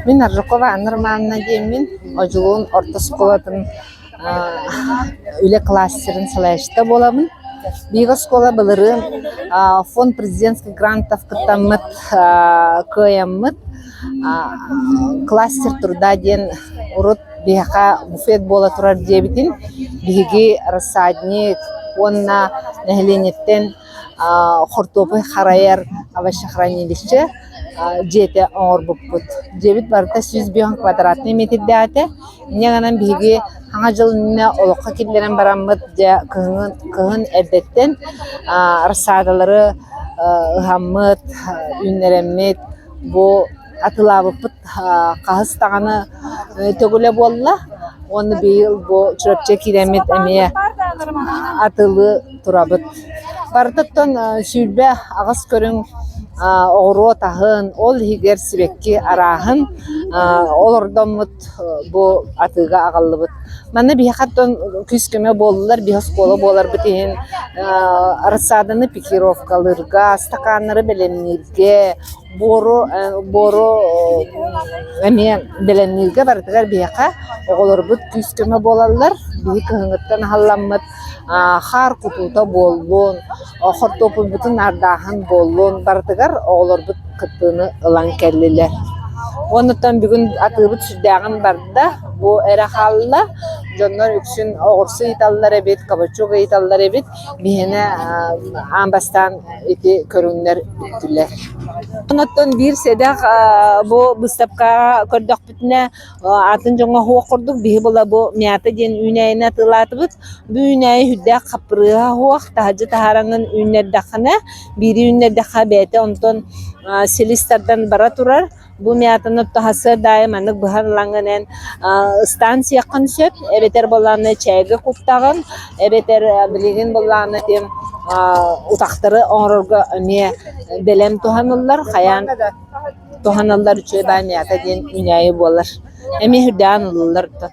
Мин Аржакова Анна Романовна диэммин, Одьулуун орто оскуолатын үлэ кластерын салайааччыта буолабын. Биһиги оскуола былырыын фонд президентских грантов кыттаммыт кыайаммыт кластер труда диэн урут биһиэхэ буфет буола турар диэбитин биһиги рассадник уонна нэһилиэнньэттэн хортуопуй харайар овощехранилище дьиэтэ оҥорбуппут. Дьиэбит барыта 105 квадратнай метрдээх этэ. Инньэ гынан биһиги Саҥа дьыл иннинэ олоххо киллэрэн бараммыт дьэ кыһын, кыһын эрдэттэн рассадалары ыһаммыт, үүннэрэммит бу атыылаабыппыт хаһыс даҕаны төгүлэ буолла уонна быйыл бу Чурапчы киирэммит эмиэ атыылыы турабыт. Барытыттан 28 көрүҥ оҕуруот аһын, ол иһигэр сибэкки арааһын олордоммут бу атыыга аҕаллыбыт. Манна биһиэхэ оттон күүс-көмө буоллулар, биһи оскуола буоларбыт иһин рассаданы пикировкалыырга, стаканнары бэлэмнииргэ, буору буору эмиэ бэлэмнииргэ барытыгар биһиэхэ оҕолорбут күүс-көмө буолаллар. Биһи кыһыҥҥыттан аһылламмыт хаар кутуута буоллун, хортуоппуйбутун наардааһын буоллун, барытыгар оҕолорбут кыттыыны ылан кэллилэр. Уонуттан бүгүн атыыбыт сүрдээҕин барда, бу эрэ хаалла. Дьоннор үксүн оҕурсу ыйыталлар эбит, кабачок ыйыталлар эбит. Биһиэнэ аан бастаан ити көрүҥнэр бүттүлэр. Онтон биир сэдэх бу быыстапкаҕа көрдөхпүтүнэ атын дьоҥҥо суох курдук биһи була бу мята диэн үүнээйини атыылаатыбыт. Бу үүнээйи сүрдээх хаппырыыһа суох, таһырдьа таһаараҥҥын үүннэрдэххинэ, биири үүннэрдэххэ бэйэтэ онтон силис тардан бара турар. Бу мятаны таһасыар аайы маннык быһан ылаҥҥын эн ыстаан сиэххин сөп, эбэтэр буоллаҕына чэйгэ куттаҕын, эбэтэр билигин буоллаҕына ити утахтары оҥорорго эмиэ бэлэм туһаныллар, хайаан туһаныллар үчүгэй баа мята диэн үүнээйи буолар. Эмиэ үрдээн ылыллар да.